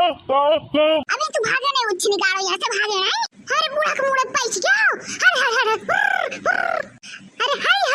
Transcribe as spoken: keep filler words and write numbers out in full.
अबे तू भागे नहीं, उच्छी निकालो यहाँ से, भागे नहीं। अरे बूढ़ा के मुड़े पैच गया। हर हर हर हर, हुर्र, हुर्र। अरे हरी